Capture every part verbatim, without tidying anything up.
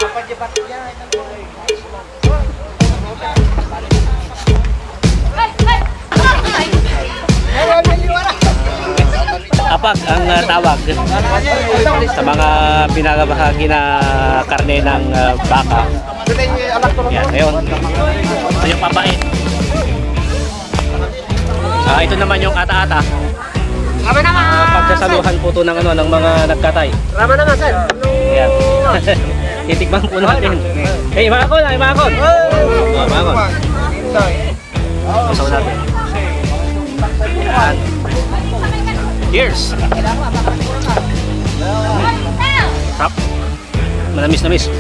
Apag ang, ah, tawag sa mga binabahagi na karne ng, ah, baka. Yan, ngayon. Ito yung papain. Ah, ito naman yung ata-ata. Tama na nga, ah, pagsasaluhan po to ng, ano, ng mga nagkatay. Tama na nga, sir. Yan. Titikman po natin. Hey, makakon, ay, makakon. Oh, makakon. Gusto ko natin. Yan. Cheers! Sarap. Manamis-namis.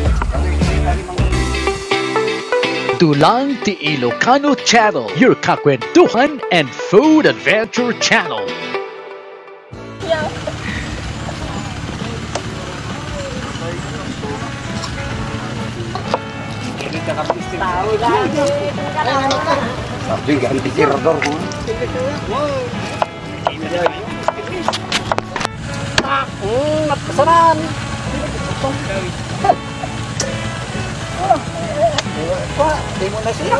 Dulang ti Ilocano Channel, your kakwentuhan and food adventure channel. Sabi, ganti tirador ko. Ah, mm, napasaran. Pa, di mo na siya.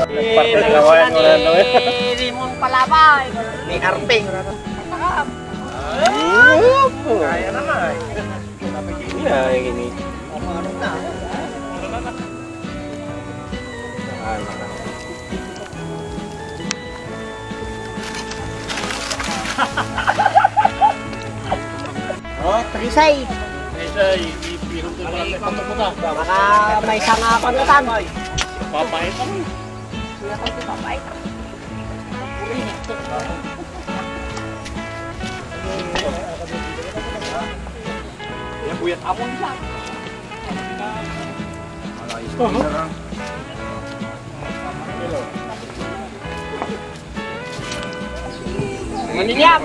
Ni Raymond Palabay. Ni Arping. Kaya naman. Ay, ini. Oh, Trisay. Trisay, ipirong ko pala sa pagkaputa. Baka may sanga ako na tan. Papay pa. Papay. Yan, buyat amon siya. Aha. Manilya.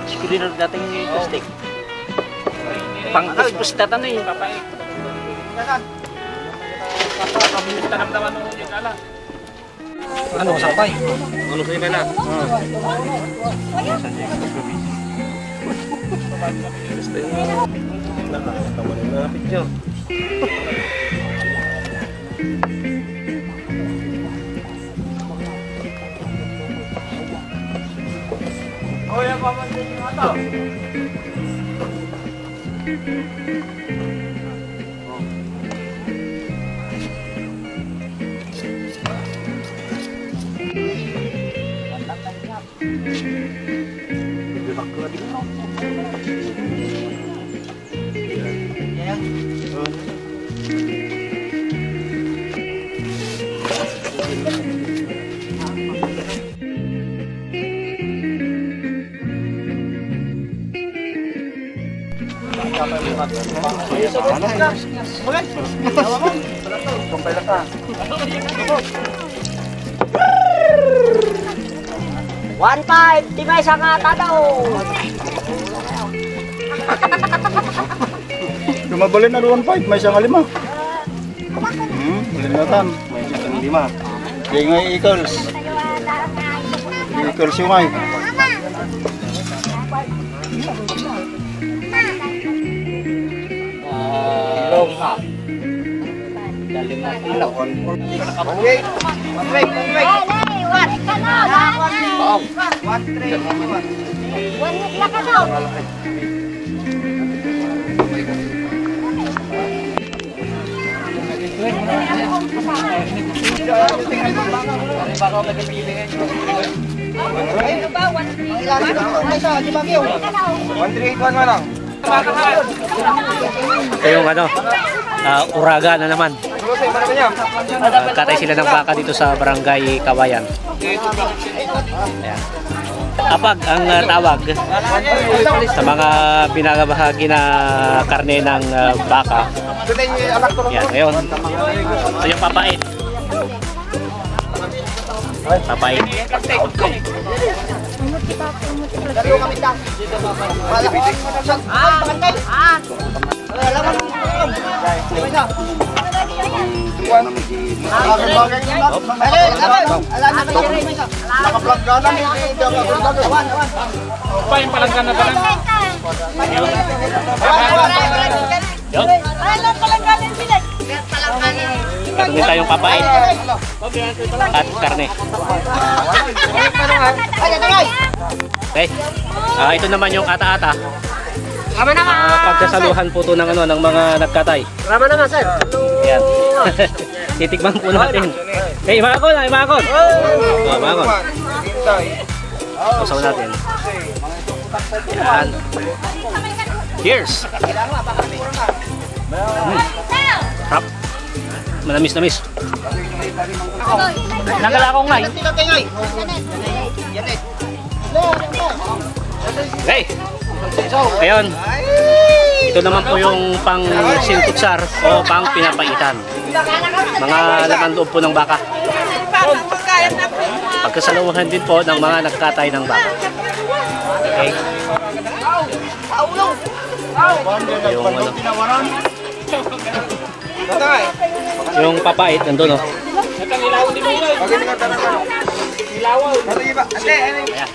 Siguro dating plastic. Pangkuskus na tanong eh. Ano, sapay? Ano sa iba na? Nakakatawa na yung mga picture. Oh, yan, papansin yung mata. One five, ti maysa nga tado. Dumabalin na one five, maysa nga lima. Hmm, malinatan. May isang lima. Di nga i-equals. I-equals yung ay. Ilong. Dalim na ilong. One week, one week. One week lang ka daw. Ano ba? One three eight one? One three eight one, manang. Ito yung ano, ah, uraga na naman. Ah, katay sila ng baka dito sa Barangay Kawayan. Ayan. Apag ang, ah, tawag sa mga binabahagi na karne ng, ah, baka. Yan, ngayon. Ito yung papait. Papait. Pa, yung palangga na pala. Yun. Meron din tayong papait at karne. Okay. Ah, ito naman yung ata-ata. Ah, pagkasaluhan po to ng, ano, ng mga nagkatay. Rama naman, sir. Yan. Titikman po natin. Hey, makakon, ay, makakon. Oh, makakon. Sausaw natin. Yan. Cheers. Mm. Sarap. Manamis-namis. Nagala akong ngay. Okay. Ayun. Ito naman po yung pang sintuksar o pang pinapaitan. Mga laman loob po ng baka. Pagkasaluhan din po ng mga nagkatay ng baka. Okay. Yung ano. Yung papait nandun, oh. Ayan.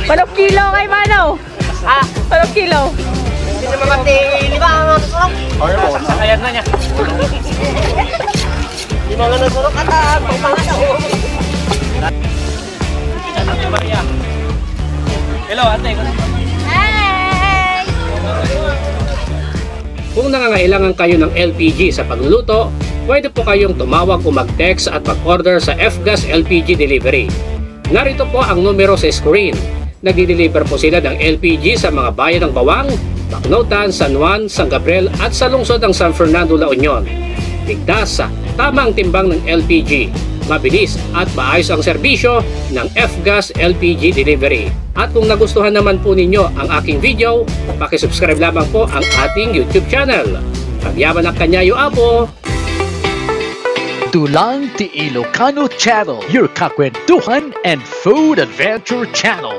Walong kilo kay Mano. Ah, walong kilo. Hindi naman pati lima ang surok. Ayan na niya. Lima nga nasurok at, ah, pang pangasawa. Hello, ate. Hi! Kung nangangailangan kayo ng L P G sa pagluluto, pwede po kayong tumawag o mag-text at mag-order sa F-Gas L P G Delivery. Narito po ang numero sa screen. Nagdi-deliver po sila ng L P G sa mga bayan ng Bawang, Baknotan, San Juan, San Gabriel at sa lungsod ng San Fernando, La Union. Ligtas, tamang timbang ng L P G. Mabilis at maayos ang serbisyo ng F-Gas L P G Delivery. At kung nagustuhan naman po ninyo ang aking video, pakisubscribe lamang po ang ating YouTube channel. Agyaman a kaniayo, Apo! Dulang ti Ilocano Channel, your kakwentuhan and food adventure channel.